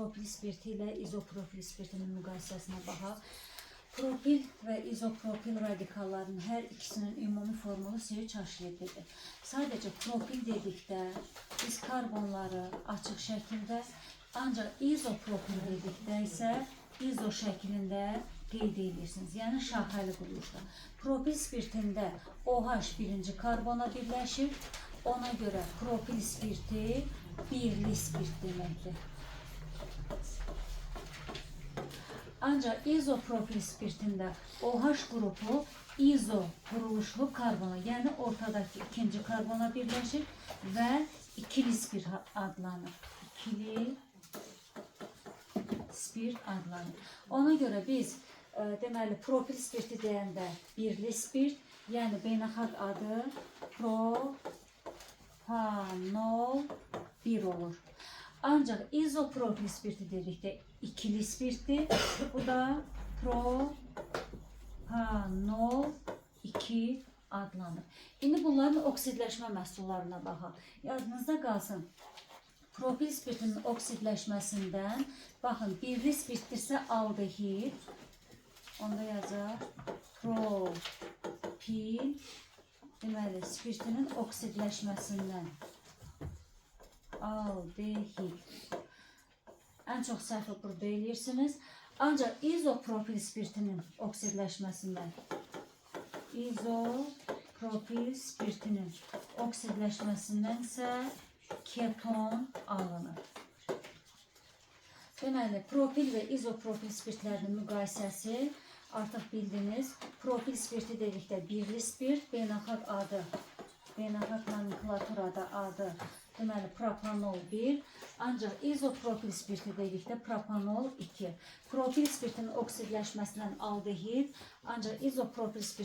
Propil spirti ilə izopropil spirtinin müqayisəsinə baxaq. Propil və izopropil radikallarının hər ikisinin ümumi formulu C3H7-dir. Sadəcə propil dedikdə biz karbonları açıq şəkildə, ancaq izopropil dedikdə isə izo şəklində qeyd edirsiniz. Yəni şaxəli quruluşda. Propil spirtində OH birinci karbona birləşir. Ona görə propil spirti birli spirt deməkdir. Ancaq izopropil spirtində OH qrupu izo quruluşlu karbona, yəni ortadakı ikinci karbona birləşir və ikili spirt adlanır. İkili spirt adlanır. Ona görə biz deməli propil spirti deyəndə birli spirt, yəni beynəlxalq adı propanol 1 olur. Ancaq izopropil spirti dedikdə ikili spirtdir. Bu da propanol 2 adlanır. İndi bunların oksidləşmə məhsullarına baxaq. Yadınızda qalsın. Propil spirtinin oksidləşməsindən baxın, birli spirtdirsə aldehid, onda yazaq propil, deməli spirtinin oksidləşməsindən aldehid. Ən çox səhvi burada eləyirsiniz. Ancaq izopropil spirtinin oksidləşməsindən izopropil spirtinin oksidləşməsindən isə keton alınır. Deməli, propil və izopropil spirtlərinin müqayisəsi artıq bildiniz. Propil spirti dedikdə birli spirt, beynəlxalq adı, beynəlxalq nomenklaturada adı, deməli propanol 1, ancaq izopropil spirti dedikdə propanol 2. Propil spirtinin oksidləşməsindən aldehid, ancaq izopropil spirt